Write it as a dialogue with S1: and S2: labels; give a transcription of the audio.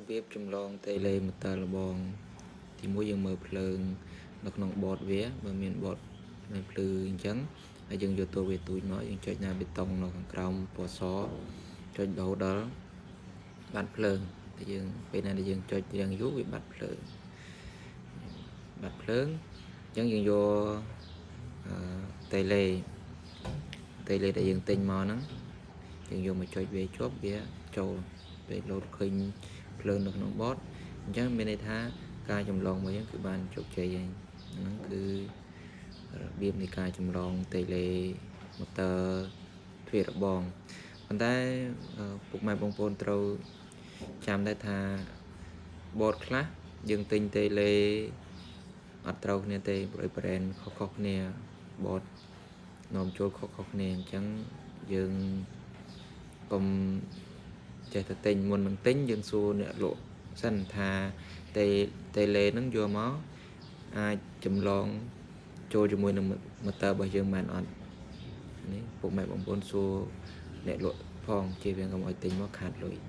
S1: របៀបចម្លងតេឡេម៉ូទ័ររបងទីមួយយើងមើលភ្លើងនៅក្នុង board វាបើមាន board នៅភ្លឺអញ្ចឹងហើយយើងយកតួវាទូចមកយើងចុចណាបេតុងនៅខាងក្រោមពណ៌សចុចរហូតដល់បាត់ភ្លើងតែយើងពេលណាដែលយើងចុចរៀងយូរវាបាត់ភ្លើងបាត់ភ្លើងអញ្ចឹងយើងយកអឺតេឡេតេឡេដែលយើងទិញមកហ្នឹងយើងយកមកចុចវាជាប់វាចូលពេលលោតឃើញភ្លើងនៅក្នុង board អញ្ចឹងមានន័យថាការចម្លងរបស់យើងគឺបានជោគជ័យហើយហ្នឹងគឺរបៀបនៃការចម្លងតេឡេម៉ូទ័រទ្វាររបងប៉ុន្តែពុកម៉ែបងប្អូនត្រូវចាំដែរថា board ខ្លះយើងទិញតេឡេអត់ត្រូវគ្នាទេព្រោះ brand ខុសៗគ្នា board នាំចូលខុសៗគ្នាអញ្ចឹងយើងកុំចេះតែទិញមុននឹងទិញយើងសួរអ្នកលក់សិនថាតេតេឡេហ្នឹងយកមកអាចចម្លងចូលជាមួយនឹងម៉ូទ័ររបស់យើងបានអត់នេះពុកម៉ែបងប្អូនសួរអ្នកលក់ផងជៀសវាងកុំឲ្យទិញមកខាតលុយ។